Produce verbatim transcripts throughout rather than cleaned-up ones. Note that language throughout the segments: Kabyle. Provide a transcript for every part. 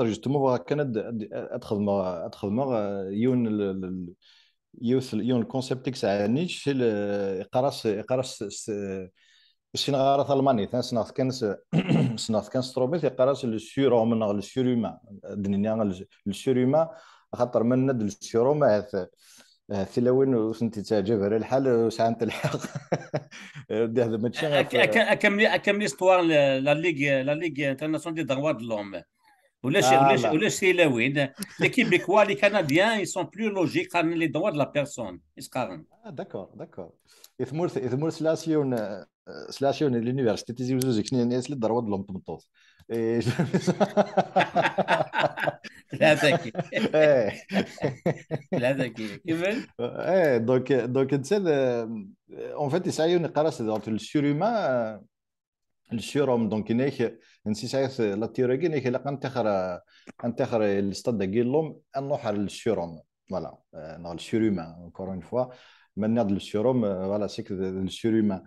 justement, bɣiɣ kan ad, ad, ad xedmeɣ, ad xedmeɣ, euh, yiwen l-, l-, l-, yiwet, yiwen le concept i yesɛa Nietzsche, c'est le, iqar-as, iqar-as s, s, ur ssineɣ ara talmanit, hein, ssneɣ-t kan s, ssneɣ-t kan s trumit, iqar-as le surhomme neɣ le surhumain. Ad d-nini le, le surhumain, axaṭer ma nenna-d le surhomme, ahat, ahat tilawin ur tent-yettaɛǧab ara lḥal, ur sɛant lḥeqq. Dehd mačči Akka, ɣef akka, akka mli, akka mli histoire la, la Ligue, la Ligue internationale des droits de l'homme. Ulac, ulac, Ala. Ulac tilawin. Les Québécois, les Canadiens, ils sont plus logiques, qqaren les droits de la personne. Is qqaren. Ah, d'accord, d'accord. I tmurt, i tmurt sliɣ s yiwen, eh, sliɣ s yiwen l'université Tizi Uzzu zik-nni, yenna-yas les droits de l'homme n tmeṭṭut. Et je- Tella tagi. Eh. Tella tagi. Kemmel. Eh, donc, donc, netta d, en fait, yesɛa yiwen iqqar-as donc le surhumain, euh, le surhomme, donc, yenna-k, netta yesɛa la théorie-agi, yenna-k, ilaq ad ntaxer, ad ntaxer le stade-agi n l'homme, ad nruḥ ar le surhomme. Voilà, euh, neɣ le surhumain, encore une fois. Ma nniɣ-d le surhomme, euh, voilà, c'est que le surhumain.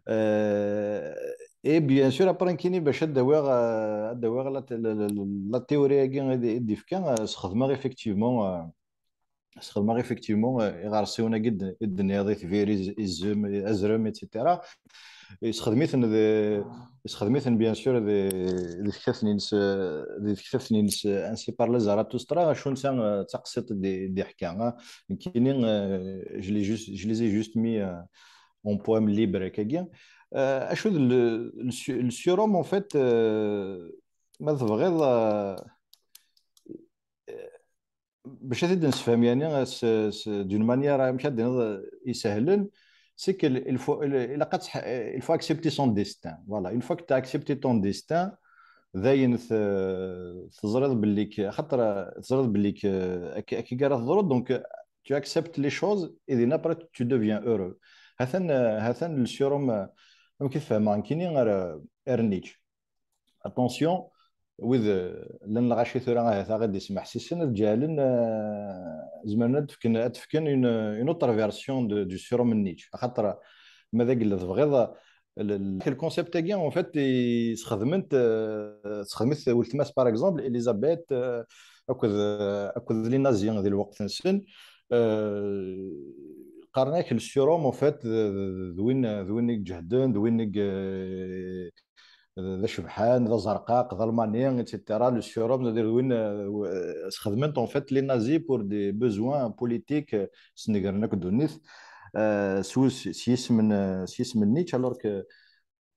Euh, et bien sûr, après, nekkini bac ad d-awiɣ, euh, ad d-awiɣ la, la, la, la théorie-agi i d-, i d-ifka, euh, sxedmeɣ effectivement, euh, sxedmeɣ effectivement, euh, iɣersiwen-agi d-, i d-tenniḍ, i tbiri, i z-, i zzem, i azrem, et cetera. Yessexdem-iten di, yessexdem-iten, bien sûr, di, di tektabt-nni-ines, eh, di tektabt-nni-ines, eh, Ainsi parlait Zarathustra, acu netta, eh, d taqsiṭ i d-, i d-iḥka, ah. Nekkini, eh, je l'ai juste, je les ai juste mis, eh, en poème libre, akkagi. Eh, acu d le, le su-, le surhomme, en fait, eh, ma tebɣiḍ, eh, bac ad t-id-nessefhem, yani, s, s, d'une manière, amek ad d-tiniḍ, isehlen, c'est que il faut, il, ilaq ad tḥ-, il faut accepter son destin. Voilà, une fois que tu as accepté ton destin, dayen te-, teẓriḍ belli k-, axaṭer teẓriḍ belli k-, ak-, akka ara teḍru, donc tu acceptes les choses et then après tu deviens heureux. Hatan, hatan le surhomme, amek i t-fehmeɣ nekkini ar, ar Nietzsche. Attention, wid, eh, llan lɣaci tura ahat ad ɣ-id-ismeḥsisen, ad ǧeɛlen, eh, zemren ad d-fken, ad d-fken une, une autre version de, du surhomme n Nietzsche. Axaṭer, ma d agella tebɣiḍ, le, le, le concept-agi, en fait, i sxedment, eh, sxedmet weltma-s, par exemple, Elisabeth, eh, akked, eh, akked les nazis di lweqt-nsen. Eh, qqaren-ak le surhomme, en fait, d, d, d win, d win i iǧehden, d win i, eh, d acebḥan, d azerqaq, d almani, et cetera. Le surhomme, c'est-à-dire win, euh, sxedmen-t en fait les nazis pour des besoins politiques, euh, snegren akk ddunit, euh, s, s, s yisem n, s yisem n Nietzsche, alors que,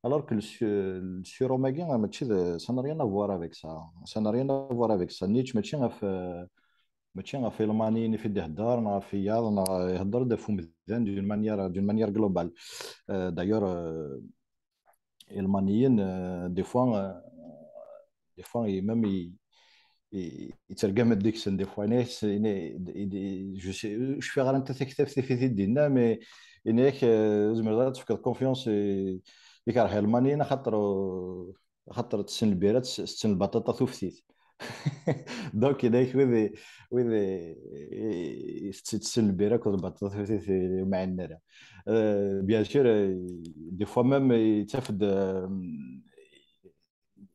alors que le su-, le surhomme-agi, mačči d, ça n'a rien à voir avec ça. Ça n'a rien à voir avec ça. Nietzsche, mačči ɣef, euh, mačči ɣef Ilmaniyen i d-ihedder, neɣ ɣef wiyaḍ, neɣ ihedder-d ɣef umdan d'une manière, d'une manière globale. Euh, d'ailleurs, euh, Ilmaniyen, euh, des fois, euh, des fois, i-, même i-, i-, yettergam-d deg-sen, des fois, ini-as, ini-, i-, i-, je sais, ur cfiɣ ara anta taktabt i t-id-yenna, mais ini-ak, euh, tzemreḍ ad tefkeḍ confiance i, ikerh Ilmaniyen, axaṭer, euh, axaṭer tessen lbira, tess-, tessen lbaṭaṭa tuftit. Donc, ini-ak wid i, wid i, i, i tessen lbira akked lbaṭaṭa tuftit, ur mɛinen ara. Euh, bien sûr, euh, des fois même, yettaf-d, euh,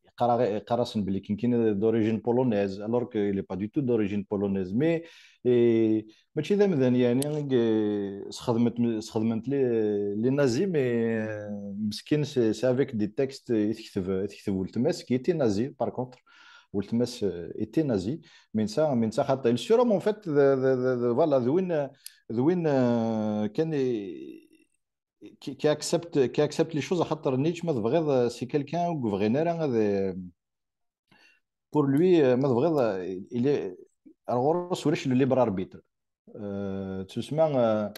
yeqqar-, yeqqar-asen belli nekkini d'origine polonaise, alors qu'il est pas du tout d'origine polonaise. Mais, eh, mačči d amdan, yani, i, sxedment, sxedment les, les nazis, mais, euh, meskin, c'est, c'est avec des textes i tekteb, i tekteb weltma-s, qui était nazi, par contre. Weltma-s, euh, était nazi. Mais ça, mais ça, xaṭi. Le surhomme, en fait, de, de, de, de, voilà, d win, d win, euh, kan i, qui, qui accepte, qui accepte les choses, axaṭer Nietzsche, ma tebɣiḍ, euh, c'est quelqu'un ur yebɣin ara ad, euh, pour lui, euh, ma tebɣiḍ, euh, il est, ar ɣur-s ulac le libre arbitre. Euh, tusma, euh,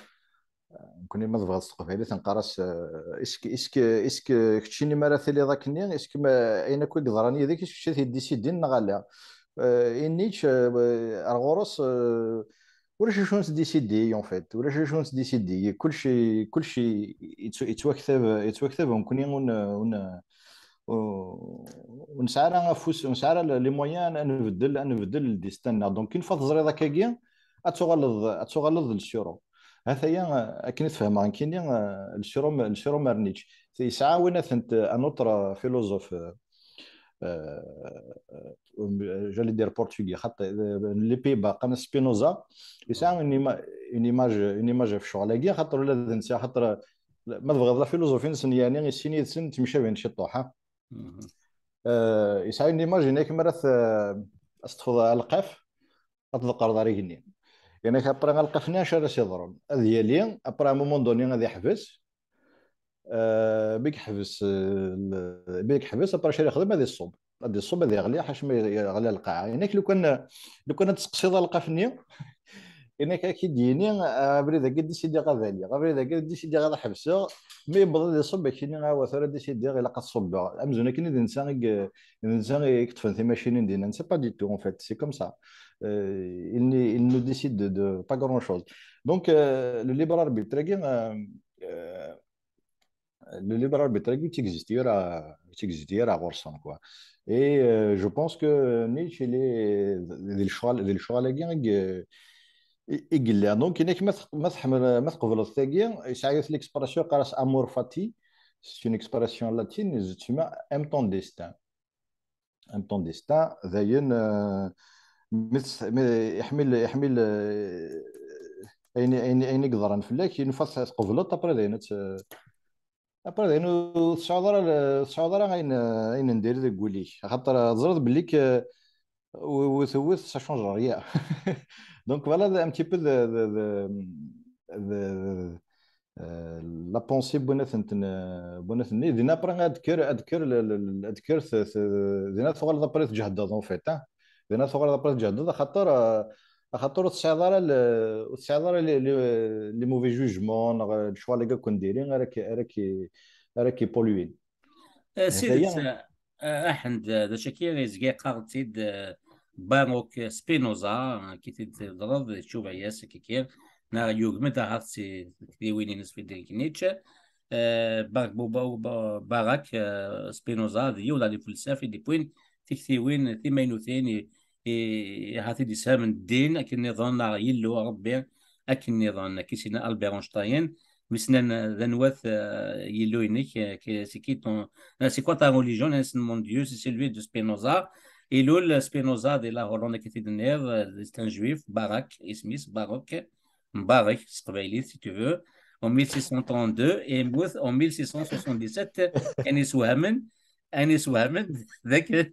nekkni ma tebɣiḍ s teqbaylit nqar-as, euh, est-ce que, est-ce que, est-ce que keččini mi ara tiliḍ akkenni, est-ce que ma, ayen akk i yeḍran yid-k, est-ce que kečč i t-id-décidin neɣ ala? Euh, i Nietzsche, euh, ar ɣur-s, euh, ulac acu nettdisidi, en fait. Ulac acu nettdisidi. Kulci, kulci yettw-, yettwaktab, yettwaktab, nekkni ur n-, ur n-, ur, ur nesɛi ara afus, ur nesɛi ara les moyens ad nbeddel, ad nbeddel le destin-nneɣ. Donc, une fois teẓriḍ akkagi, ad tuɣaleḍ, ad tuɣaleḍ d le surhomme. Hataya, akken i t-fehmeɣ nekkini, le surhomme, le surhomme ar Nietzsche. Yesɛa win atent, un autre philosophe, euh, j'allais dire portugais, xaṭi, les Pays-Bas, qqaren Spinoza, yesɛa une ima-, une image, une image ɣef ccɣel-agi, xaṭer ula d netta, xaṭer ma tebɣiḍ la philosophie-nsen, yeɛni i sin yid-sen ttemcabin ciṭuḥ, ha? Euh, yesɛa une image, yenna-k mi ara t-, ad s-teṭṭfeḍ alqaf, ad tḍeqqreḍ ar igenni. Yenna-k après alqaf-nni acu ara s-yeḍrun? Ad yali, après un moment donné ad yeḥbes, euh, mi yeḥbes, euh, le-, mi yeḥbes, après acu ara yexdem? Ad iṣubb. Ad iṣubb, ad yeɣli, ḥaca ma yeɣli ar lqaɛa. Yenna-k lukan, lukan ad tseqsiḍ alqaf-nni, yenna-k ad k-id-yini, ah, abrid-agi ad d-isidiɣ ad aliɣ, abrid-agi ad d-isidiɣ ad ḥebseɣ, mi yewweḍ ad iṣubb, ad k-yini, awa tura ad d-isidiɣ, ilaq ad ṣubbeɣ. Amzun akken d netta i ye-, d netta i yeṭṭfen timacinin dinna. C'est pas du tout, en fait, c'est comme ça. Euh, il ne, il ne décide de, de pas grand-chose. Donc, euh, le libre arbitre-agi, euh, euh, le libre arbitre-agi ur tt-existe ara, ur tt-existe ara ɣur-sen, quoi. Et, euh, je pense que Nietzsche, il est, di lecɣal, di lecɣal-agi i, i, i yella. Donc, yenna-k ma tx-, ma tḥemmel, ma tqebleḍ tagi, yesɛa yiwet l'expression, yeqqar-as amor fati, c'est une expression latine, d tma aime ton destin. Aime ton destin, dayen, euh, mi tes-, mi iḥmil, iḥmil, euh, ayen, ayen, ayen i yeḍran fell-ak, une fois tqebleḍ, après dayen ad t-, après dayen ur tesɛuḍ ara, ur tesɛuḍ ara ayen, ayen n diri deg wul-ik. Axaṭer teẓriḍ belli k-, wi, wi tewwet, ça change rien. Donc voilà, un petit peu de, de, de, de, euh, la pensée n win ad ten-, n win ad ten-, dinna après ad kker, ad kker, le, le, le, ad kker t-, t-, dinna tuɣaleḍ après tǧehdeḍ, en fait, hein. Dinna tuɣaleḍ après tǧehdeḍ, axaṭer, euh, axaṭer ur tesɛiḍ ara le, ur tesɛiḍ ara les, les, les mauvais jugements, neɣ lecɣal-agi akk n diri, ara k-, ara k-, ara k-ipolluin. Eh, s tidet, eh, Aḥend, eh, d acu akka i yezga yeqqar-tt-id, eh, Baruch Spinoza, eh, ki t-id-tedreḍ, icuba-yas, kiki, neɣ yugem-d ahat si tektiwin-ines Friedrich Nietzsche, eh, Bar-, Bu-, Bu-, Bu-, Barak, eh, Spinoza, d yiwed n lfelsaf i d-iwwin tiktiwin timaynutin, i, i, ahat i d-ishamen ddin, akken nniḍen, neɣ Yillu, Rebbi, akken nniḍen, ki s-yenna Albert Einstein, mi s-nnan, eh, d anwa-t, eh, Yillu-inek, eh, que, c'est qui ton, eh, c'est quoi ta religion? Nnan-as, mon Dieu, c'est celui de Spinoza. Ilul Spinoza di la Hollande, akken i t-id-tenniḍ, eh, c'est un juif, Barak, isem-is, Baruch, Mbarek, s teqbaylit, si tu veux, en mille six cent trente-deux, et yemmut en mille six cent soixante-dix-sept, ayen yeswehmen, ayen yeswehmen, d akken,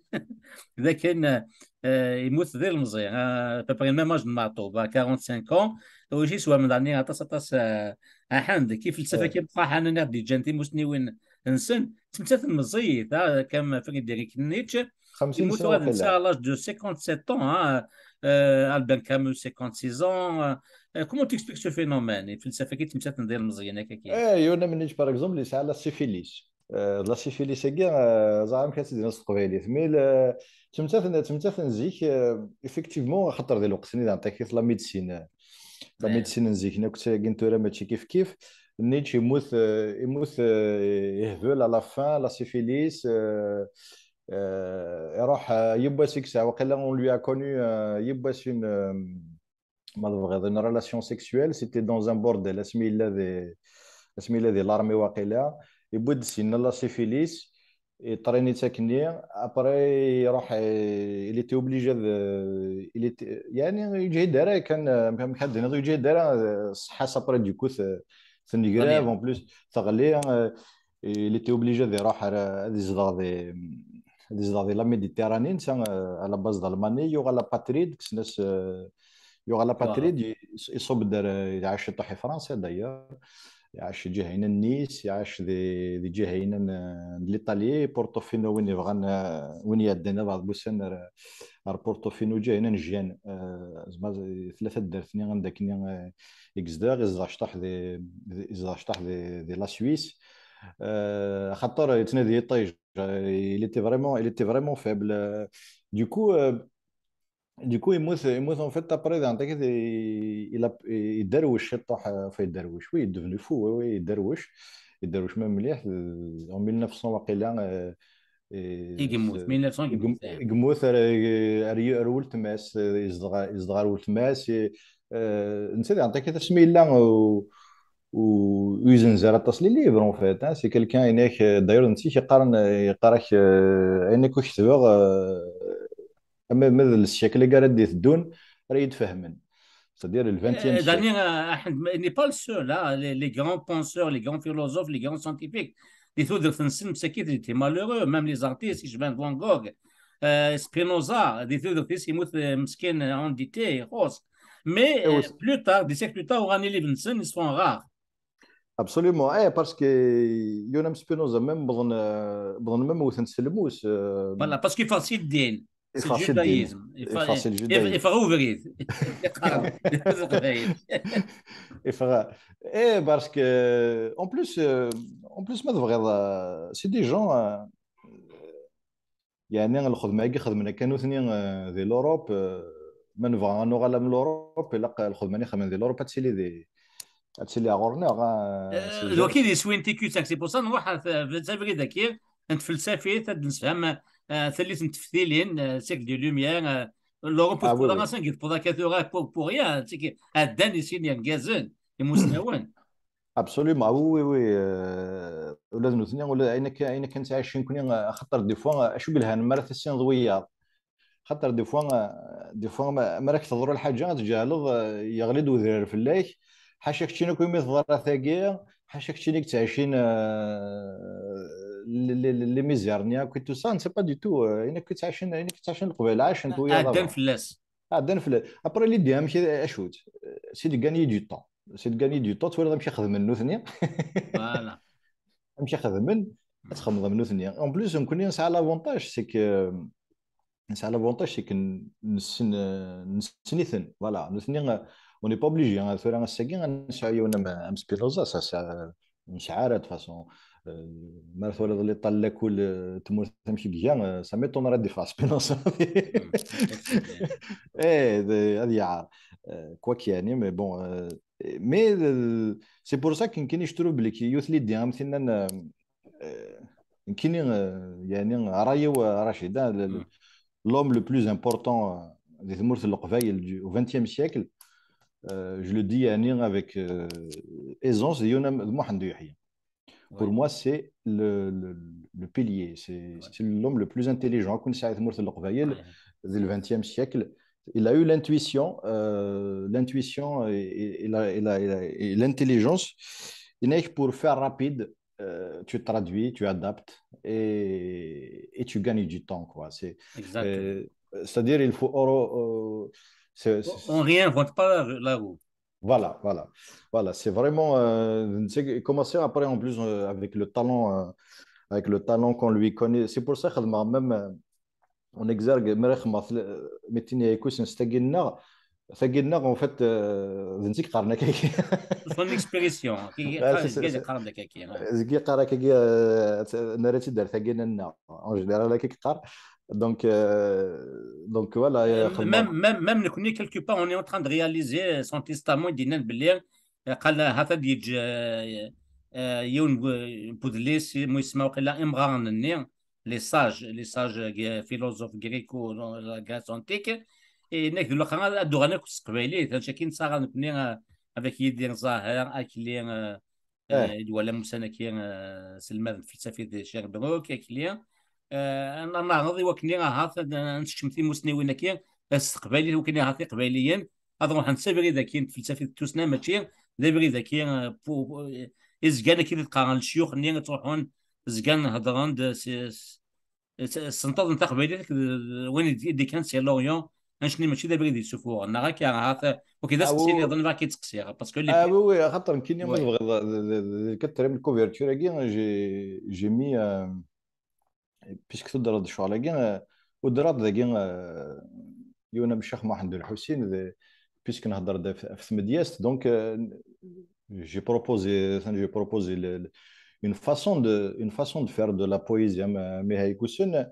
d akken, eh, yemmut d ilemẓi, eh, à peu près le même âge de Maɛṭub, à quarante-cinq ans, u yeswehmen daɣen aṭas, aṭas, eh, Aḥend, kif lsafa, eh, kimeqqaḥanen i ɣ-d-yeǧǧan timusniwin-nsen, ttmettaten meẓẓiyit, ah, comme Friedrich Nietzsche, xemsin yemmut sena ula d netta waqila. À l'âge de cinquante-sept ans, hein, euh, Albert Camus, cinquante-six ans. Euh, comment tu expliques ce phénomène? Lfelsafaki ttmettaten d ilmeẓyen akka kan. Eh, yiwen am Nietzsche, par exemple, yesɛa la syphilis. Euh, la syphilis-agi, euh, ẓer amek ad tt-id-nini s teqbaylit. Mais le, ttmettaten, ttmettaten zik, euh, effectivement, axaṭer di lweqt-nni d antakit la médecine. La médecine n zik, akk d tagi n tura mačči kif kif. Nietzsche yemmut, euh, yemmut, euh, yehbel à la fin, la syphilis, euh, euh, iruḥ, euh, yiwwas i yesɛa, waqila on lui a connu, euh, yiwwas une, euh, ma tebɣiḍ, une relation sexuelle, c'était dans un bordel, asmi yella di, asmi yella di l'armée waqila, yewwi-d syin la syphilis, yeṭṭrini-tt akkenni, après iruḥ, euh, il était obligé de, il était, yeɛni, yeǧhed ara kan, euh, amek ad d-tiniḍ, yeǧhed ara, euh, ṣṣeḥḥa-s, après du coup, te-, tennegrab, en plus, teɣli, euh, il était obligé ad iruḥ ar, ad izdeɣ di, ad izdeɣ di la Méditerranée, netta, euh, à la base d'Almanie, yuɣal apatride, kksen-as, euh, yuɣal apatride, i-, iṣubb-d ar, iɛac ciṭuḥ i Fransa, d'ailleurs. Iɛac ǧiha-ina n Nice, iɛac di, di ǧiha-ina n, n l'Italie, Portofino, win yebɣan, euh, win iɛeddan ad ɣer wussan ar, ar Portofino, ǧiha-ina n Gênes, euh, zma tella taddart-nni anda akkenni, euh, i yezdeɣ, izdeɣ ciṭuḥ di, di, izdeɣ ciṭuḥ di, di la Suisse. Euh, axaṭer yettnadi iṭij, euh, il était vraiment, il était vraiment faible. Euh, du coup, euh, du coup, yemmut, yemmut en fait après, daɣen, il a, yedderwec ciṭuḥ, euh, enfin, yedderwec, oui, il est devenu fou, oui, oui, yedderwec, yedderwec ma mliḥ, euh, en mille neuf cents waqila, euh, et i yemmut, c'est, mille neuf cents i yemmut, i yemmut, ar, ar, ar weltma-s, euh, yezdeɣ, yezdeɣ ar weltma-s, et, euh, netta daɣen, asmi yella, euh, u ur izenzer aṭas les livres, en fait, hein. C'est quelqu'un, inek, euh, d'ailleurs, netta yeqqaren, yeqqar-ak, euh, ayen akk i ketbeɣ, euh, ama ma d le siècle-agi ara d-iteddun, ara yi-d-fehmen. C'est-à-dire le vingtième siècle. Dani, euh, Ahmed, il n'est pas le seul, hein. Les, les grands penseurs, les grands philosophes, les grands scientifiques, di tudert-nsen, msakit, ils étaient malheureux, même les artistes, icban Van Gogh, euh, Spinoza, di tudert-is, yemmut, euh, meskin, euh, handicapé, ixuṣ. Mais, euh, plus tard, des siècles plus tard, uɣalen les livres-nsen, ils sont rares. Absolument. Eh, parce que Yonan Spinoza, même, wwḍen, euh, wwḍen même wten s lmus, euh, voilà, parce qu'il faut citer le judaïsme. Il faut, il faut le judaïsme. Il faut ouvrir. Il faut, eh, parce que, en plus, euh, en plus, ma tebɣiḍ, euh, c'est des gens, euh, yeɛni lxedma-agi xedmen akka nutni, euh, di l'Europe, euh, ma nebɣa ad nuɣal am l'Europe, ilaq lxedma-nni xedmen di l'Europe ad tili di, ad tili ɣur-neɣ, euh, d waki d iswi n T Q cinq. C'est pour ça nruḥ ar t-, s abrid-agi n tfelsafit, ad d-nessefhem, euh, tallit n teftilin, euh, siècle des Lumières, euh, l'Europe, ah, oui, oui, asen deg tewweḍ akka tura pour, pour rien, c'est que ɛeddan i sin yergazen, imusnawen. Absolument, ah, oui, oui, oui. Euh, ula d nutni, ula ayen akka, ayen akka nettɛici nekni, axaṭer des fois, acu yelhan mi ara tissineḍ wiyaḍ. Xaṭer des fois, euh, des fois, ma, mi ara k-teḍru lḥaǧa, ad tǧehleḍ, euh, yeɣli-d wedrar fell-ak. Ḥaca keččini akk imi teḍra tagi, ḥaca keččini i yettɛicin, euh, les, les, les misères-nni akk et tout ça, c'est pas du tout, euh, ayen akk yettɛicin, ayen akk yettɛicin Leqbayel, ɛacen-t wiyaḍ. Ɛeddan fell-as. Ɛeddan fell-as. Après, l'idée, amek, acu-tt? C'est de gagner du temps. C'est de gagner du temps, twalaḍ amek i xedmen nutni. Voilà. Amek i xedmen, ad txedmeḍ am nutni. En plus, nekkni nesɛa l'avantage, c'est que, nesɛa l'avantage, c'est que nessen, nessen-iten. Voilà, nutni, euh, on n'est pas obligé, hein, tura ass-agi ad nesɛu yiwen am, am Spinoza, ça, ça, ur nesɛi ara, de toute façon. Euh, ma twalaḍ l'état n lakul, euh, tmurt amek i iga, euh, ça m'étonnerait ad yeffeɣ Spinoza. Eh, de, ad yaɛer. Euh, quoi qu'il y ait, mais bon, euh, mais, euh, c'est pour ça que nekkini je trouve belli yiwet l'idée am tinna n, euh, nekkini, euh, yeɛni, ṛṛay-iw, euh, Rachid, hein, le, le, l'homme le plus important, euh, di tmurt n Leqbayel du, au vingtième siècle, euh, je le dis, yeɛni, avec, euh, aisance, d Yuna, d Muḥend Uyeḥya. Pour moi, c'est le, le, le pilier, c'est, c'est l'homme le plus intelligent akk i nesɛa di tmurt n Leqbayel di le vingtième siècle. Il a eu l'intuition, euh, l'intuition et, et, et la, et la, et la, et l'intelligence. Yenna-ak, pour faire rapide, euh, tu traduis, tu adaptes et, et tu gagnes du temps, quoi. C'est, exactement, euh, c'est-à-dire, il faut, euh, c'est, c'est, on réinvente pas la, la roue. Voilà, voilà. Voilà, c'est vraiment, euh, c'est commencer après en plus, euh, avec le talent, euh, avec le talent qu'on lui connaît. C'est pour ça que même, euh, on exergue, mi ara xedmeɣ, euh, mi ttini aykus n tagi-nneɣ, tagi-nneɣ, en fait, euh, d nekk i yeqqaren akka. Son expression, qui est, ah, c'est, c'est, qqaren akka, hein. Zgi qqar akka, euh, nerra-tt-id ar tagi-nneɣ. En général, akka i yeqqar. Donc, euh, donc voilà, euh, même, même, même nekkni, quelque part, on est en train de réaliser son testament, d-yennan belli, euh, qal, ha-t-a ad yeǧǧ, euh, euh, yiwen n bu-, n udlis, mu yesma waqila Imɣaren-nni, les sages, les sages, euh, philosophes gréco, la Grèce antique, et nek d lxir ad d-uɣalen akk s teqbaylit, akken nettaɣ nekkni, euh, avec Yidir Zahir, Akli, euh, eh, i d-walam ussan-agi, eh, selmad n tfelsafit di Sherbrooke, akli. Eh, ad neɛreḍ i wakken ahat ad, ad nsekcem timusniwin-agi, eh, s teqbaylit, i wakken ahat iqbayliyen ad ruḥen s abrid-agi n tfelsafit n tussna, mačči d abrid-agi, eh, pu-, pu-, i zgan akka i d-qqaren lecyux-nni, ad ttruḥun, zgan heddren-d s, s, s, senṭaḍen taqbaylit akked, d, d, win i d-, i d-ikkan si Lorient, anecni mačči d abrid yessufuɣen, neɣ akka, ahat, ok, d asteqsi nniḍen, bɣiɣ ad k-id-seqsiɣ, parce que les, ah, oui, oui, axaṭer nekkini, ma tebɣiḍ, d, d, d, d quatrième couverture-agi, j'ai, j'ai mis, euh, puisque teddreḍ ccɣel-agi, euh, udreɣ-d dagi, euh, yiwen am Ccix Muḥend Ulḥusin, d, puisque nhedder-d ɣef, ɣef tmedyazt, donc, euh, j'ai proposé, j'ai proposé le, le, une façon de, une façon de faire de la poésie, am, am ihaykusen,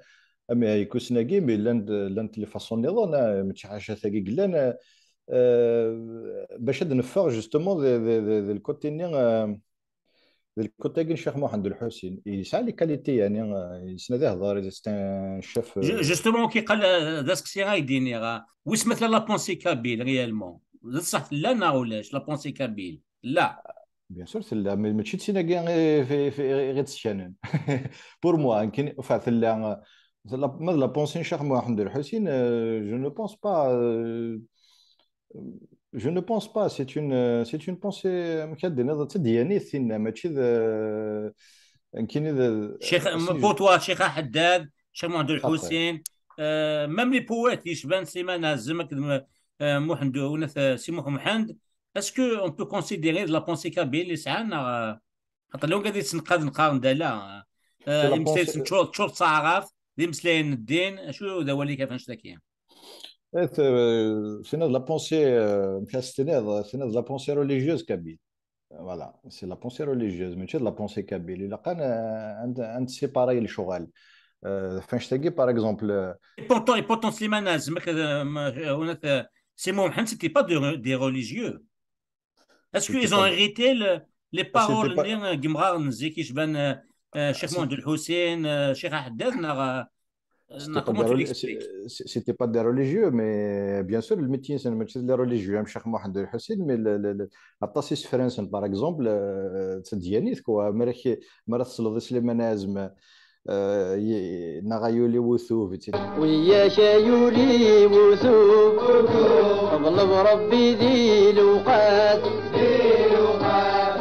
am ihaykusen-agi, mais llant, llant les façons nniḍen, ah, mačči ḥaca tagi i yellan, ah, euh, bac ad neffeɣ justement de, de, de, de le côté-nni, euh, de le côté-agi n Ccix Muḥend Ulḥusin. Yesɛa les qualités, yeɛni, euh, yessen ad ihder, c'est un chef, euh. Ju-, justement, ki qal, euh, d aseqsi ay d-iniɣ, ah, wis ma tella la pensée kabyle réellement? D ṣṣeḥ tella neɣ ulac la pensée kabyle? La. Bien sûr, tella, mais mačči d tin-agi i, i, i, i ɣ-d-sskanen. Pour moi, nekkini, enfin, tella, tella, ma d la pensée n Cheikh Mohamed El Houssin, euh, je ne pense pas, euh, je ne pense pas, c'est une, euh, c'est une pensée, amek ad d-tiniḍ, d tadyanit, tinna, mačči d, euh, nekkini d, Cheikh, si je- pour toi, Cheikh Haddad, Cheikh Mohamed El Après. Houssin, euh, même les poètes, yecban Slimane Azem, akked, euh, Mohamed, euh, Si Mohamed, est-ce que on peut considérer de la pensée kabyle, les Sahana, euh, xaṭer llan gad yessenqaden qqaren d ala, euh, C'est la imeslayen pensée- teččur, teččur d taɛrabt, d imeslayen n ddin, acu d awal-ik ɣef annect-agi? Eh, t-, euh, c'est de la pensée, euh, c'est de la pensée religieuse kabyle. Voilà, c'est la pensée religieuse, mais c'est de la pensée kabyle. Il a quand, euh, un, un séparé le choral. Euh, enfin, je te dis, par exemple, euh, Et pourtant, et pourtant, Slimane Azem, euh, euh, Si Mohamed, c'était pas de- des religieux. Est-ce C'était qu'ils ont pas- hérité le- les c'était paroles pas- n yemɣaren n zik, yecban, euh, euh, Cheikh C'est- Mohamed El Houssin, euh, Cheikh Haddad, neɣ, euh, C'était neɣ pas comment des tu reli-, l'expliques? c'est- c'est- c'était pas des religieux, mais bien sûr, le métier, c'est le métier des religieux, hein, Cheikh Mohamed El Houssin, mais le, le, le, aṭas isefra-nsen, par exemple, euh, d tadyanit, quoi. Mi ara k-, mi ara tesleḍ i Slimane Azem, euh, y-, neɣ ay ul-iw utub, et cetera. Wiyak ay ul-iw utub, ḍleb Rebbi di lewqat,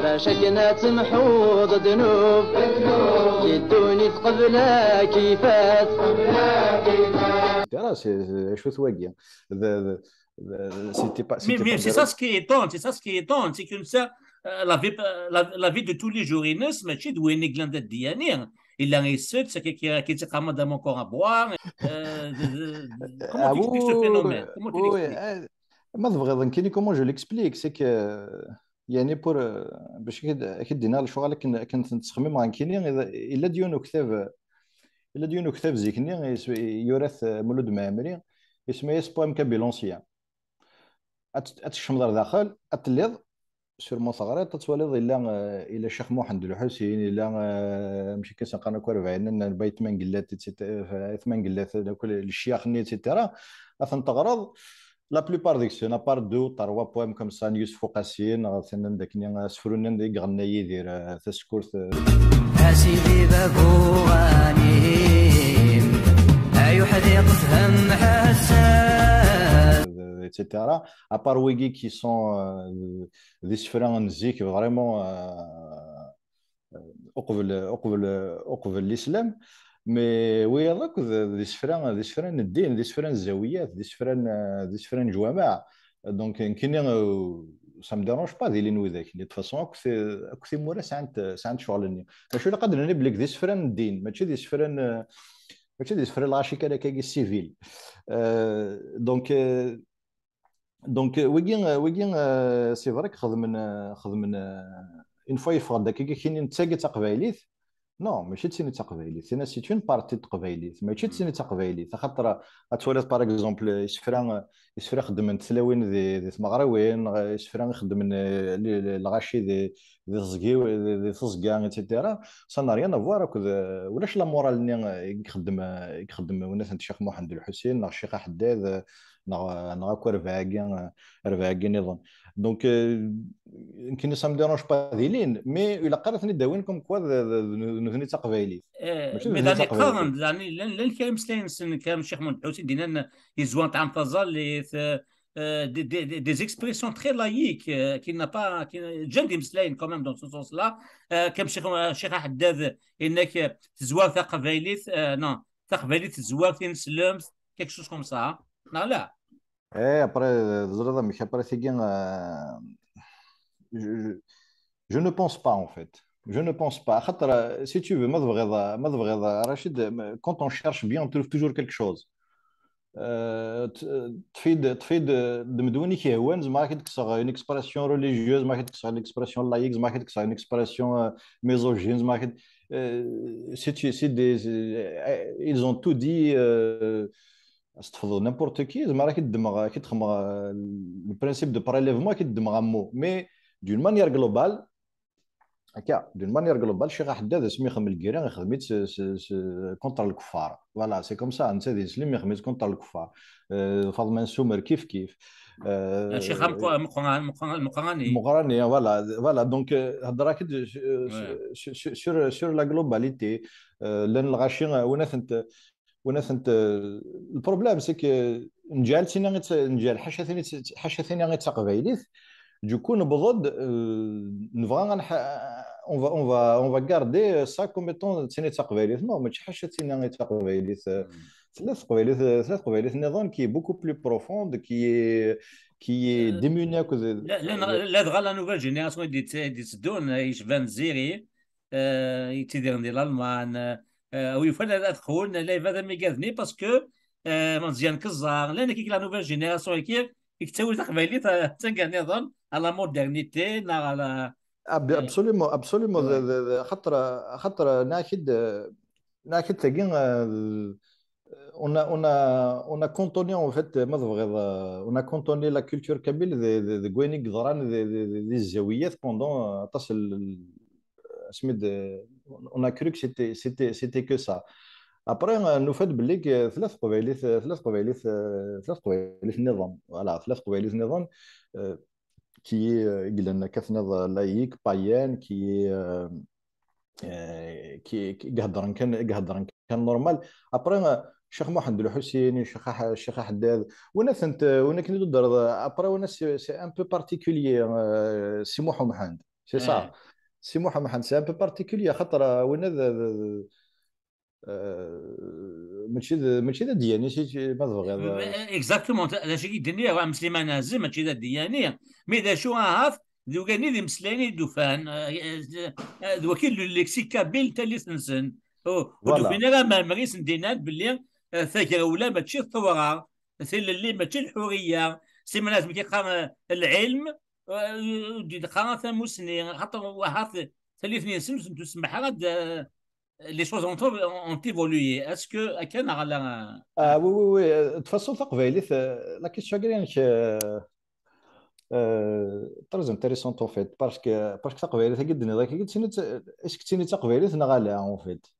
bac akken ad temḥuḍ ddnub, di ddunit qbel ad k-ifat. C'est, c'est, acu-t wagi? The, the, the, c'était pas, Mais, c'était mais pas c'est des ça ce qui est étonnant, c'est ça ce qui est étonnant, c'est que ça, euh, la vie, euh, la, la vie de tous les jours, Inès, mačči d win i yellan d adyani, yella isett, c'est que qui, qui dit, comment encore à boire, euh, de- de- de- comment Ah tu expliques oui, ce oui, phénomène? Comment tu oui, oui, l'expliques? euh, ma tebɣiḍ, nekkini, comment je l'explique, c'est que, يعني, pour, euh, باش كد-، كدينا لشغل كن-، كنت نتخمم عن كيني، إذا، إلا ديون وكتاب، إلا ديون وكتاب زيكني، يس-، يورث مولود معمري، اسمه يس بوام كابيلونسيا. أت-، أتشمضر داخل، أتليض، سور ما ثغريت، تتوليض إلا، آه، إلا الشيخ محمد الحسين، إلا، آه، مشي كيسان قرن أكو أربعين، بيت من قلات، إتسيت-، آه، ثمان قلات، كل الشياخ ني، إتسيتيرا. أثن تغرض، la plupart ديك سون، أبار دو، تروا بوام كوم سا، يوسف وقاسين، غاثنن داكني، سفرونن ديك غنى يدير، آه، تسكرت، آه، A sidi bab uɣanim, ay uḥdiq fhem ḥassas. et cetera. À part wigi qui sont, euh, d isefra n zik, vraiment, euh, uqbel, uqbel, uqbel l'islam. Mais wiyaḍ akk d, d isefra, d isefra n ddin, d isefra n zzawiyat, d isefra n, d isefra n jwamaɛ. Donc, nekkini, euh, ça me dérange pas d ilin widak. De toute façon, akk ti-, akk timura sɛant, sɛant ccɣel-nni. Mačči ilaq ad d-nini belli d isefra n ddin, mačči d isefra n, mačči d isefra n lɣaci kan akka civil. Euh, donc, euh, donc, euh, wigi, euh, wigi, euh, c'est vrai que xedmen, euh, xedmen, euh, une fois yeffeɣ-d akka kini d tagi d taqbaylit. Non, mačči d tin d taqbaylit. Tina, c'est une partie de taqbaylit. Mačči d tin d taqbaylit. Axaṭer, ad twaliḍ, par exemple, isefra, isefra xeddmen tlawin di, di tmeɣriwin, isefra i xeddmen, euh, li-, li-, lɣaci di, di teẓgi, di, di teẓga, et cetera. Ça n'a rien à voir akked, euh, ulac la morale-nni, euh, i ixeddem, euh, i ixeddem winat n Ccix Muḥend Lḥusin, neɣ Ccix Aḥeddad, euh, neɣ, euh, neɣ akk rbeɛ-agi, euh, rbeɛ-agi niḍen. Donc, euh, nekkini, ça me dérange pas d ilin, mais ilaq ara ten-id-awin comme quoi d, d, d, d nutni d taqbaylit. Eh, Mačči d mais nutni d daɣen qqaren, taqbaylit. daɣen llan, llan kra imeslayen-nsen, kra n Ccix Muḥend Lḥusin, d-yennan, yezwar n ṭɛam taẓallit, euh, euh, des, des, des, des expressions très laïques, euh, qui n'a pas, qui, ǧǧan-d imeslayen quand même dans ce sens-là, euh, comme Ccix, euh, Ccix Aḥeddad, yenna-k, euh, tezwar taqbaylit, euh, non, taqbaylit tezwar tineslemt, quelque chose comme ça, hein. Neɣ la? Eh, après, euh, teẓriḍ amek, après, tigi, euh, je, je, je ne pense pas, en fait. Je ne pense pas. Axaṭer, euh, si tu veux, ma tebɣiḍ, ma tebɣiḍ, euh, Rachid, euh, quand on cherche bien, on trouve toujours quelque chose. Euh, t-, euh, tfid, tfid, euh, d medwin i k-yehwan, zemreɣ ad k-id-kkseɣ une expression religieuse, zemreɣ ad k-id-kkseɣ une expression laïque, zemreɣ ad k-id-kkseɣ une expression, euh, misogyne, zemreɣ ad k-id-, euh, c'est, c'est des, euh, ils ont tout dit, euh, ad s-tefḍeḍ n'importe qui, zemreɣ ad k-id-ddmeɣ, ad k-id-xedmeɣ, euh, le principe de prélèvement, ad k-id-ddmeɣ un mot. Mais d'une manière globale, Akka, d'une manière globale, Ccix Aḥeddad, asmi ixdem lgirra, ixdem-itt s, s, s, contre lkuffar. Voilà, c'est comme ça, netta d islim, ixdem-itt contre lkuffar. Euh, Faḍma n Sumer, kif kif. Euh, Ccix Meqran, Meqran, Meqran, Meqrani. Meqrani, voilà, voilà. Donc, euh, هضرة كده, euh, sur, sur, sur, sur la globalité. Euh, llan lɣaci, euh, win atent, win atent, euh, le problème, c'est que نجعل تينا غير ت-، نجعل حاشا ثاني ت-، حاشا ثاني غير تقبايليت. Du coup, نبضض, euh, نبغى غنح-, on va, on va, on va garder ça comme étant ثاني تقبايليت. Non, ماشي حاشا ثاني غير تقبايليت. ثلاث قبايليت، ثلاث قبايليت نظام qui est beaucoup plus profonde, qui est, qui est démuni. لا، لا، لا، دغا la nouvelle génération اللي ت-، اللي تدون يشبان زيري، آه، يتيديرن دي l'Allemagne، آه، ويفعل هذا الخون، لا، هذا ميغاذني parce que، آه، مزيان كزار، لأن كيك la nouvelle génération كي يكتوي تقبايليت، آه، تنقى نظام à la modernité، نا على Absolument, absolument. خاطر، خاطر ناكد، ناكد تاكي، on a, on a, on a cantonné, en fait, ما تبغيض, on a cantonné la culture kabyle de, de, de وين يقدران de, de, de, des زاويات pendant, aṭas n, n, اسمي د-, on a cru que c'était, c'était, c'était que ça. Après, نفاد بلي ثلاث قبايليت، ثلاث قبايليت, ثلاث قبايليت نظام. Voilà, ثلاث قبايليت نظام, euh, qui est, euh, يقلن كثنظ laïque, païenne, qui est, euh, euh, qui, qui يهضرن كان، يهضرن كان normal. Après, euh, الشيخ محمد الحسيني، الشيخ أح-، الشيخ حداد، وين ثنت، وين كنت تدرض، après, وين c'est, c'est un peu particulier, euh, سي محمد، c'est ça. سي محمد، c'est un peu particulier, خاطر, euh, وين ذا, ذا, ذا, euh, ماشي ذا, ماشي ذا دياني, شي, شي, ما تبغيض. Exactement, هذا شيء يدني, هو مسلمان هازم, ماشي ذا دياني. Mais ذا شو هاف, ذو كان يدي مسلاني دوفان, euh, euh, ذو كيل le lexique kabyle تالي سنسن. Oh, voilà. ودوفين راه ما مريس ندينا بلي, euh, ثاكر ولا ماشي الثورة, ثيل اللي ماشي الحرية, سي مناس مكي قام العلم, euh, دي دخان ثموسني, خاطر واحد ثلاثني سمس, نتو سمح هاد, euh, les choses ont, ont évolué. Est-ce que أكن على Ah oui, oui, oui. De toute façon, تقبايليت, euh, la question كاين, euh, euh, très intéressante en fait, parce que, parce que تقبايليت كي دني ذاك كي تسني, est-ce que تسني تقبايليت نغالي en fait.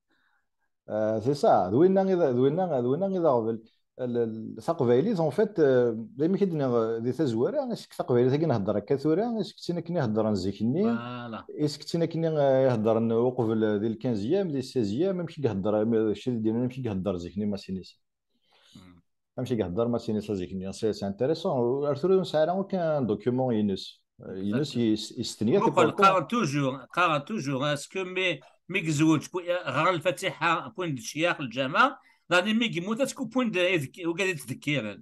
Euh, c'est ça, d winna i d, d winna, d winna i d aɣbel. L-, l-, taqbaylit, en fait, euh, d amek i d-nniɣ, euh, di tazwara, est-ce que taqbaylit-agi nhedder akka tura, est-ce que d tin akken i heddren zik-nni, Voilà. est-ce que d tin akken i, euh, i heddren uqbel, euh, di le quinzième, di seizième, amek i ihedder, am-, amek i ihedder zik-nni Masinisa? Hmm. Amek i ihedder Masinisa zik-nni? C'est, c'est intéressant. Ar tura ur nesɛi ara aucun document ines. Euh, ines Exactement. yes-, yestenya Muqel, pourtant. qqaren toujours, qqaren toujours, est-ce que mi, mi yezweǧ, pu-, ɣer Lfatiḥa, point de ccyax, lǧameɛ, daɣen mi yemmut, est-ce que point de, ugad yettdekkiren?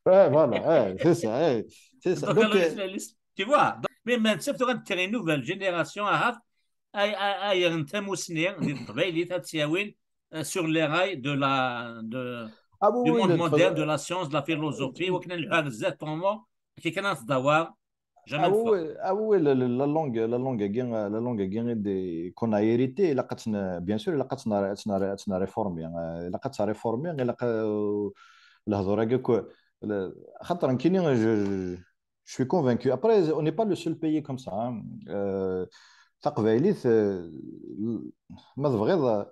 Ouais, voilà, ouais, c'est ça, ouais, c'est ça. Donc, Donc, alors, euh, les, les, tu vois, donc, mais maintenant, c'est une nouvelle génération arabe, ay, ay, ay, n tamusni, di teqbaylit, ad tt-yawin, euh, sur les rails de la, de, ah oui, du oui, monde de toute moderne, façon, de la science, de la philosophie, ou que le exactement, qui est un d'abord, jamais ah une oui, fois. Oui, ah oui, oui, la, la, la langue, la langue, la langue, des, qu'on a hérité, la, bien sûr, la, la, la réformer, hein, la, la réformer, la, la, la, la, خاطر نكيني, je, je, je suis convaincu. Après, on n'est pas le seul pays comme ça, hein. Euh, taqbaylit, euh, ma tebɣiḍ,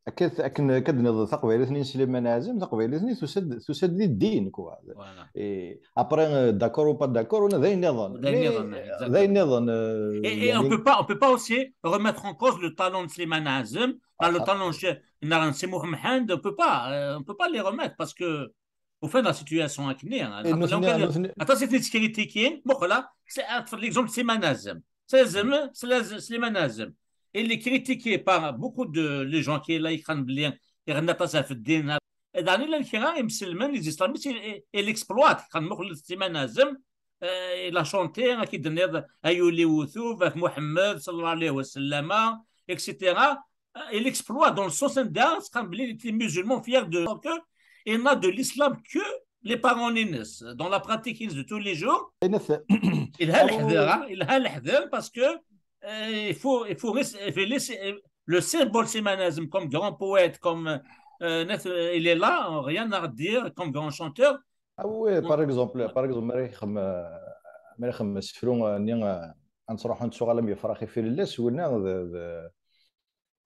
akken, akken ad d-niniḍ taqbaylit-nni n Sliman Ɛazem, taqbaylit-nni tusa-d, tusa-d di ddin, quoi. Voilà. Et après, euh, d'accord ou pas d'accord, on a d ayen nniḍen. D ayen nniḍen, exactement. D ayen nniḍen, euh, Et, et on peut pas, on peut pas aussi remettre en cause le talent de Slimane Azem, Ah, le ça. Talent de Slimane Azem, on peut pas, euh, on peut pas les remettre parce que, au fond, la situation est claire, hein. Et nous, Attends, c'est critiqué. Bon, voilà, c'est l'exemple de Slimane Azem. C'est Azem, c'est Slimane Azem. Il est critiqué par beaucoup de les gens qui, là, ils craignent bien, ils rentrent pas dans le din. Et dans les gens, ils musulmans, les islamistes, ils, ils, ils exploitent. Quand Slimane Azem, euh, il a chanté, hein, qui donnait Ayouli Woutou, avec Mohamed, sallallahu alayhi wa sallam, et cetera. Euh, il exploite dans le sens inverse, quand il était musulman, fier de que il n'a de l'islam que les parents ines, dans la pratique ines de tous les jours. Il a le حذر, hein, il a le حذر parce que, euh, il faut, il faut res-, il faut laisser, euh, le symbole Slimane Azem comme grand poète, comme, euh, net-, euh, il est là, rien à dire, comme grand chanteur. Ah oui, par exemple, par exemple, mi ara ixdem, euh, mi ara ixdem asefru, euh, nni, euh, nettruḥu nettuɣal am yefrax ifilellas, winna d, d,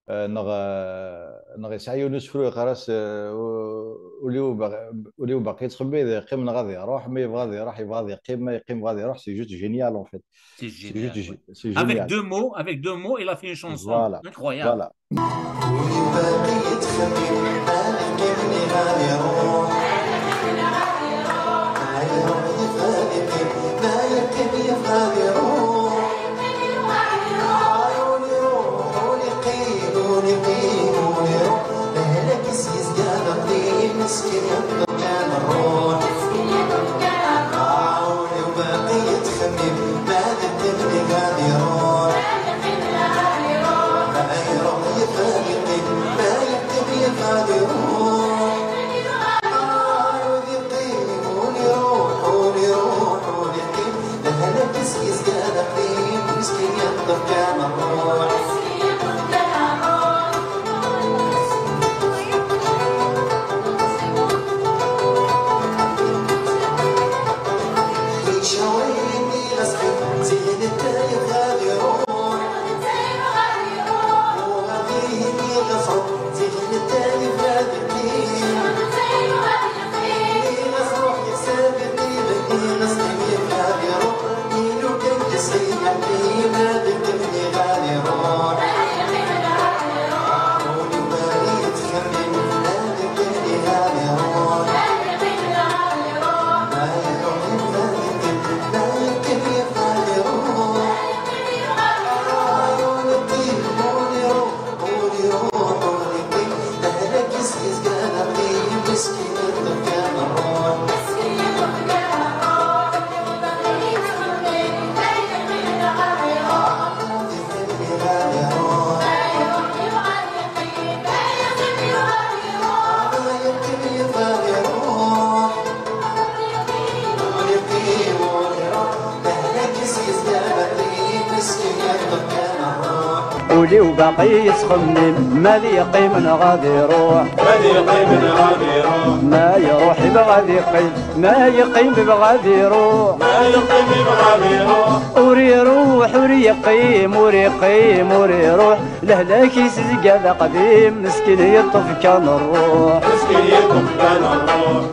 eh, neɣ, eh, neɣ yesɛa yiwen usefru yeqqar-as, eh, u-, ul-iw baq-, ul-iw baqi yettxemmim, yeqqim neɣ ad iruḥ, ma yebɣa ad iruḥ, yebɣa ad yeqqim, ma yeqqim, yebɣa ad iruḥ, c'est juste génial, en fait. C'est C'est génial. juste, Ouais. c'est Avec génial. Deux mots, avec deux mots, il a fait une chanson Voilà. Incroyable. Voilà. ولي باقي يتخمم، ما نلقى اللي غادي يروح. ما يروح يبغى يقيم، ما يقيم يبغى يروح. عيوني روح، ولي قيم، ولي قيم، ولي روح. مهلك يسيس قال قديم، مسكين يطلب كان الروح. عيوني وباقي يتخمم، ما نلقى اللي غادي يروح. Ul-iw baqi yettxemmim, ma ad yeqqim neɣ ad iruḥ. Ad yeqqim neɣ ad iruḥ. Ma iruḥ ibɣa ad yeqqim, ma yeqqim ibɣa ad iruḥ. Ma yeqqim ibɣa ad iruḥ. Ur iruḥ, ur yeqqim, ur yeqqim, ur iruḥ. Lehlak-is zga d aqdim, meskin yeṭṭef kan rruḥ. Meskin yeṭṭef kan rruḥ.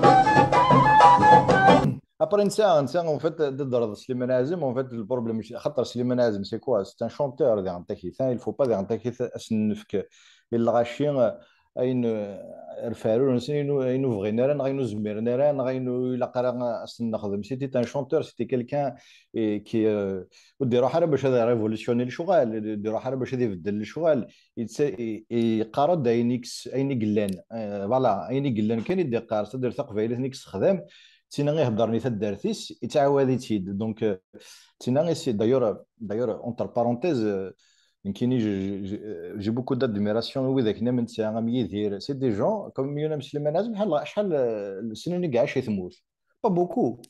Après, netta, netta, en fait, d-, d-, d-, Slimane Azem, en fait, le problème, xaṭer Slimane Azem, c'est quoi? C'est un chanteur, diɣen takit, hein, il faut pas, diɣen takit, ad s-nefk i lɣaci, euh, ayen, euh, rfeɛrur-nsen, ayen ur, ayen ur bɣin ara, neɣ ayen ur zmiren ara, neɣ ayen ur ilaq ara ad s-nexdem. C'était un chanteur, c'était quelqu'un, eh, qui, euh, ur d-iruḥ ara bac ad révolutionner lecɣal, ur d-iruḥ ara bac ad ibeddel lecɣal. Yetta-, i-, i-, yeqqar-d ayen i yes-, ayen i yellan. Euh, voilà, ayen i yellan kan i d-iqqar, c'est-à-dire taqbaylit-nni i yessexdam, d tinna i iheddren i taddart-is, yettɛawad-itt-id. Donc, euh, d tinna i si-, d'ailleurs, d'ailleurs, entre parenthèses, euh, nekkini, j'ai, j'ai, j'ai beaucoup d'admiration i widak nni am netta, am Yidir. C'est des gens, comme Yunam Slimane Azem, acḥal, acḥal, euh, n snin i iɛac i tmurt. Pas beaucoup.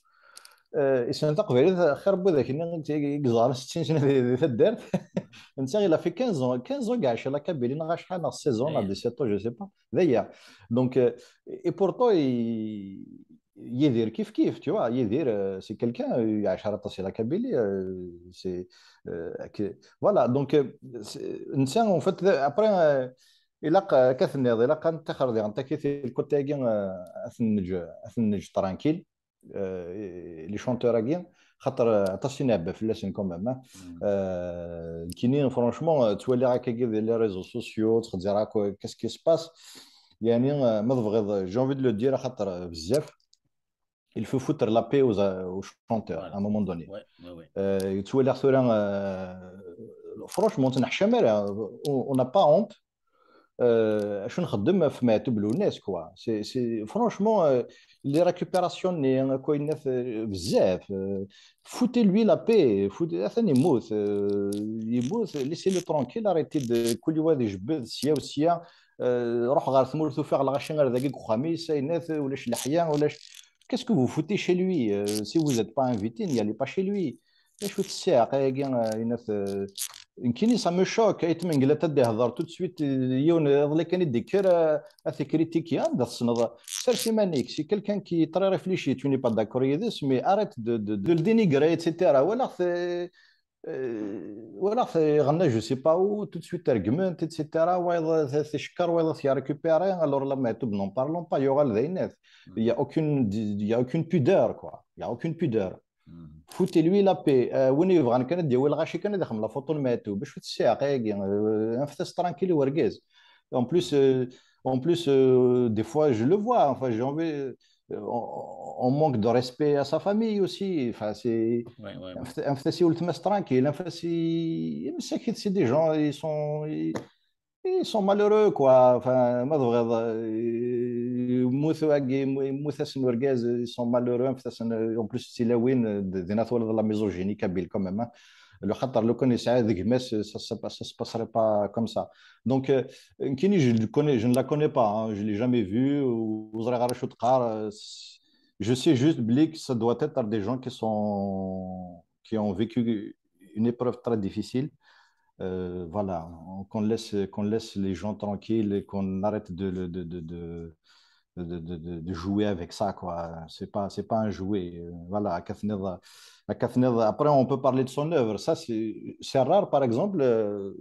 Euh, issnen taqbaylit xir n widak nni i yeẓran settin sna di, di taddart. Netta, il a fait quinze ans, quinze ans i iɛac la Kabylie, neɣ acḥal, neɣ seize ans, neɣ dix-sept ans, je sais pas. D aya. Donc, euh, et pourtant, il, Yidir kif kif, tu vois, Yidir, euh, c'est quelqu'un, euh, iɛac aṭas i la Kabylie, euh, c'est, euh, que, voilà, donc, euh, c'est, netta, en fait, après, euh, ilaq, euh, akka tenniḍ, ilaq ad nettaxer diɣen takit i lkut-agi, euh, ad ten-neǧ, ad ten-neǧ tranquille, euh, les chanteurs-agi, xaṭer, euh, aṭas i nɛebba fell-asen quand même, hein. Euh, nekkini, franchement, euh, ttwaliɣ akkagi di les réseaux sociaux, ttxezzireɣ akk, qu'est-ce qui se passe? Yani, euh, ma tebɣiḍ, j'ai envie de le dire, xaṭer, euh, bezzaf, il faut foutre la paix aux, aux chanteurs, à un moment donné. Ouais, ouais, ouais. Euh, ttwaliɣ tura, euh, franchement, ur neḥcam ara, on on n'a pas honte. Euh, acu nxeddem ɣef Maɛtub Lwennas, quoi. C'est, c'est, franchement, euh, les récupérations-nni, akk ayen, euh, bezzaf, euh, foutez-lui la paix, foutez, atan yemmut, euh, yemmut, laissez-le tranquille, arrêtez de, kul wa ad ijebbed sya u sya, euh, ruḥ ɣer tmurt ufiɣ lɣaci ar dagi deg uxxam-is, ayen, ulac leḥya, ulac, qu'est-ce que vous foutez chez lui, euh, si vous êtes pas invité, n'y allez pas chez lui. D acu tessiɛaq ayagi, euh, yenna-t, euh, nekkini, ça me choque, Ayt Mengellat ad d-ihder tout de suite, euh, yiwen iḍelli kan i d-ikker, euh, ad t-ikritiki, anda tessneḍ, sers iman-ik, c'est quelqu'un qui est très réfléchi, tu n'es pas d'accord yid-s, mais arrête de, de, de le dénigrer, et cetera. Walaɣ-t, euh, Euh, voilà, c'est, je sais pas où, tout de suite, argument, et cetera. Ouais, c'est cher, ouais, c'est à récupérer. Alors là, mais tout, n'en parlons pas, il y aura le Zaynet. Il y a aucune, il y a aucune pudeur, quoi. Il y a aucune pudeur. Foutez-lui la paix. Euh, وين يبغى كان ديوي الغاشي كان داخل la photo الماتو باش تسيق ياكي. Euh, انفثس tranquille ورقيز. En plus, euh, en plus, euh, des fois, je le vois. Enfin, j'ai envie, euh, on, on manque de respect à sa famille aussi. Enfin, c'est, Ouais, ouais, ouais. انفث-، انفثسي ولتماس tranquille. انفثسي، مساكين، c'est des gens, ils sont, ils, ils sont malheureux, quoi. Enfin, ما تبغيض، يموت واقي، يموت اسن ورقاز، ils sont malheureux. انفثسن، en plus, c'est la win, دينا تولد la misogynie kabyle quand même, hein. لو خاطر لو كان يسعى ذيك ماس، ça, ça, ça se passerait pas comme ça. Donc, euh, كيني, je le connais, je ne la connais pas, hein, je l'ai jamais vue, ou, ou ẓriɣ ara شو تقار, euh, je sais juste بلي que ça doit être des gens qui sont, qui ont vécu une épreuve très difficile. Euh, voilà, qu'on laisse, qu'on laisse les gens tranquilles et qu'on arrête de, de, de, de, de, de, de, de, de jouer avec ça, quoi. C'est pas, c'est pas un jouet. Euh, voilà, هكا تنيض، هكا تنيض. Après, on peut parler de son œuvre. Ça, c'est, c'est rare, par exemple, euh,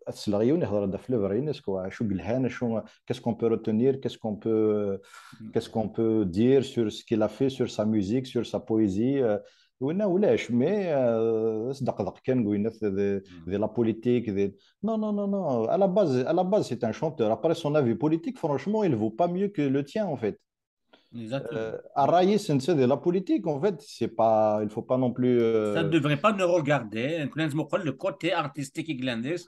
ad sleɣ yiwen ihḍer-d ɣef l'œuvre-ines, quoi. Acu yelhan, acu, qu'est-ce qu'on peut retenir, qu'est-ce qu'on peut, qu'est-ce qu'on peut dire sur ce qu'il a fait, sur sa musique, sur sa poésie. Euh, winna ulac, mais, euh, asdeqdeq kan, winna, de, de la politique, de, non, non, non, non. À la base, à la base, c'est un chanteur. Après, son avis politique, franchement, il vaut pas mieux que le tien, en fait. Exactement. Euh, à raïs, c'est de la politique, en fait, c'est pas, il faut pas non plus, euh, Ça ne devrait pas nous regarder. Donc, لازم نقول le côté artistique irlandais.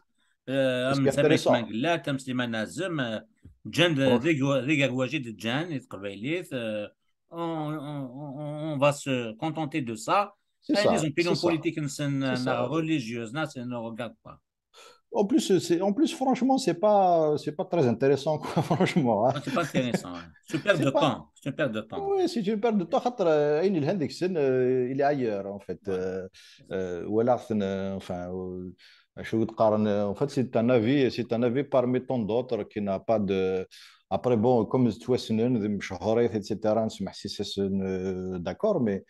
Euh, Parce am que Sami intéressant. Tmangellat, am Slimane Azem, euh, ǧǧan d, Franch- d, d agerwaji d ǧǧan i teqbaylit, euh, on, on, on, on va se contenter de ça. C'est Ayen ça, les opinions c'est ça. Politiques-nsen, C'est ça. religieuses, là, ça ne regarde pas. En plus, c'est, en plus, franchement, c'est pas, c'est pas très intéressant, quoi, franchement, hein. Ah, c'est pas intéressant, hein. C'est une perte C'est de pas- temps. C'est une perte de temps. Oui, c'est une perte de temps. خاطر, euh, ayen yelhan deg-sen, euh, il est ailleurs, en fait. Ouais. Euh, euh, walaɣ-ten, euh, enfin, euh, acu i d-qqaren, euh, en fait, c'est un avis, c'est un avis parmi tant d'autres qui n'a pas de. Après, bon, comme ttwassnen d imceḥḥurin, et cetera, nesmeḥsis-asen, euh, d'accord, mais,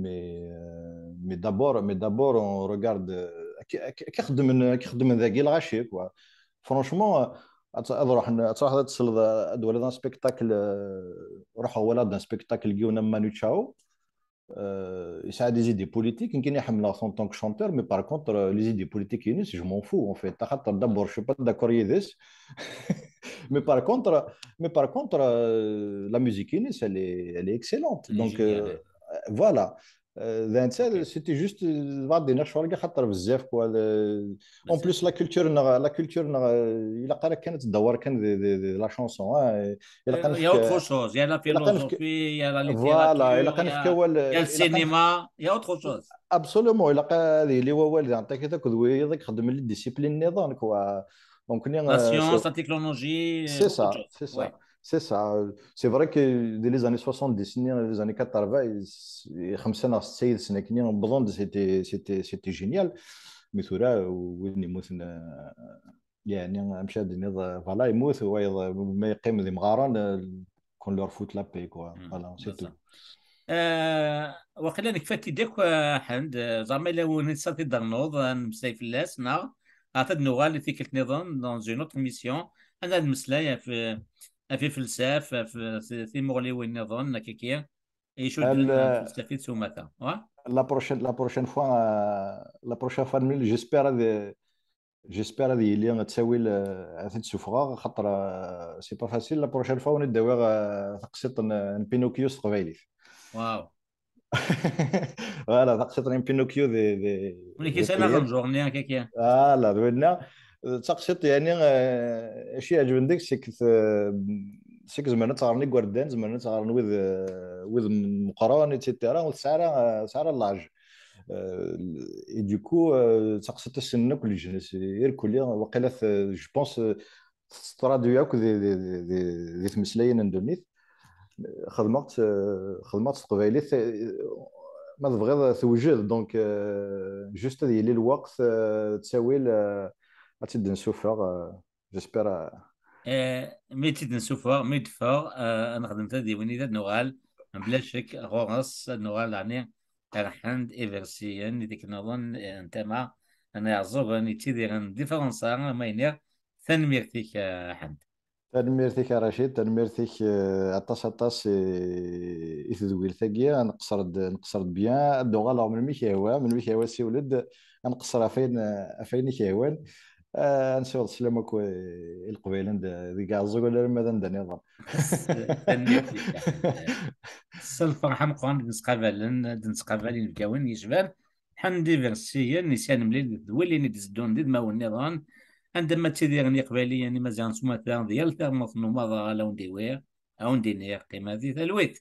mais, euh, mais d'abord, mais d'abord, on regarde, euh, akken, akken, akken xeddmen, akken xeddmen dagi lɣaci, quoi. Franchement, euh, ad, ad ruḥen, ad truḥeḍ ad tesleḍ, ad twaliḍ un spectacle, euh, ruḥeɣ walaɣ-d un spectacle n yiwen am Manu Chao. Euh, yesɛa des idées politiques, nekkini ḥemmleɣ-t en tant que chanteur, mais par contre, euh, les idées politiques-ines, je m'en fous, en fait. Axaṭer, d'abord, je suis pas d'accord yid-s. Mais par contre, mais par contre, euh, la musique-ines, elle est, elle est excellente. Elle est Donc, géniale, euh, ouais. Voilà. Euh, d netta, Ok. C'était juste, euh, بعض الناس شغل خاطر بزاف, quoi. Le- En بزاف. Plus, la culture, نغ- la culture, نغ- il a كان تدور كان de, de, de la chanson, hein. Il a Euh, il y a autre chose. Il y a la il a كان philosophie, il y a la Voilà, il a littérature, il y a, كان il y a le cinéma, il y a autre chose. Absolument, il a هذه اللي هو والد عطاك هذاك ذوي يضيق خدم les disciplines نظام, quoi. Donc, La science, la technologie, C'est beaucoup de ça, choses. C'est ça, Ouais. C'est ça. C'est vrai que dès les années soixante-dix, les années quatre-vingts, خمسة سنين, c'était, c'était, c'était génial. Mais tura, وين يموت, يعني, مشى الدنيا, voilà, يموت, ويض-, ما يقيم ذي مغارن, qu'on leur foute la paix, quoi. Hmm, Voilà, c'est c'est ça. Tout. Euh, waqila nekfa-t-id akk, euh, Ḥend, euh, zeɛma yella win i tesɛiḍ ad d-ternuḍ, ad nemmeslay fell-as, neɣ ad nuɣal i tikkelt nniḍen dans une autre émission, ad nemmeslay ɣef, ɣef ifelsaf, ɣef t-, timuɣliwin nniḍen, akkaki, i icudden Al- ɣef lfelsafit s umata. Wa? La prochaine, la prochaine fois, euh, la prochaine fois, j'espère ad, j'espère ad yili ttawil, euh, ad t-id-sufɣeɣ, xaṭer, euh, c'est pas facile. La prochaine fois, ad d-awiɣ, euh, taqsiṭ n, n Pinocchio s teqbaylit. Wow. Voilà, taqsiṭ n Pinocchio de, de, Win i de k-isan Payet. Aɣenjur-nni, akkaki. Voilà, d winna. D taqsiṭ, يعني, euh, acu yeɛǧben deg, c'est que, euh, c'est que zemren ad tt-ɣren igerdan, zemren ad tt-ɣren wid, euh, wid meqqren, et cetera. Ur tesɛi ara, euh, tesɛi ara l'âge. Euh, et du coup, euh, d taqsiṭ i ssnen akk leǧnas, irkelli, waqila t-, je pense, euh, tettradwi akk di, di, di, di, di tmeslayin n ddunit. Xedmeɣ-tt, euh, xedmeɣ-tt s teqbaylit, euh, ma tebɣiḍ tewjed, donc, euh, juste ad yili lweqt, euh, ttawil, euh, ad tt-id-nsufeɣ, euh, j'espère, euh. Eh, mi tt-id-nsufeɣ, mi d-teffeɣ, eh, ad nexdem tadiwin-nni, ad nuɣal, bla ccek, ɣur-s, ad nuɣal, ɛni, ar Ḥend Ibersiyen, i tikkelt nniḍen, eh, n tama, n Iɛeẓẓugen yettidiren di Fransa, ma iniɣ tanemmirt-ik, a Ḥend. Tanemmirt-ik a Racid, tanemmirt-ik, eh, aṭas, aṭas, eh, i tedwilt-agi. Nqeṣṣer-d, nqeṣṣer-d bien, ad d-uɣaleɣ melmi k-yehwa, melmi k-yehwa siwel-d, ad nqeṣṣer ɣef wayen, ɣef wayen i k-yehwan. Eh, ad nsiweḍ sslam akk, eh, i Leqbayel anda deg Iɛeẓẓugen alamma d anda nniḍen. Tanemmirt-ik, a Ḥend. S lferḥ ameqqran i d-nettqabalen, d-nettqabal inebgawen yecban Ḥend Ibersiyen, i s-, ad nemlil d wulin i d-iteddun d idmawen nniḍen, anda ma ttidiren Yiqbayliyen, Imaziɣen s umata, di yal tamurt n umaḍal, a wen-d-iwiɣ, a wen-d-iniɣ, qqimet di talwit.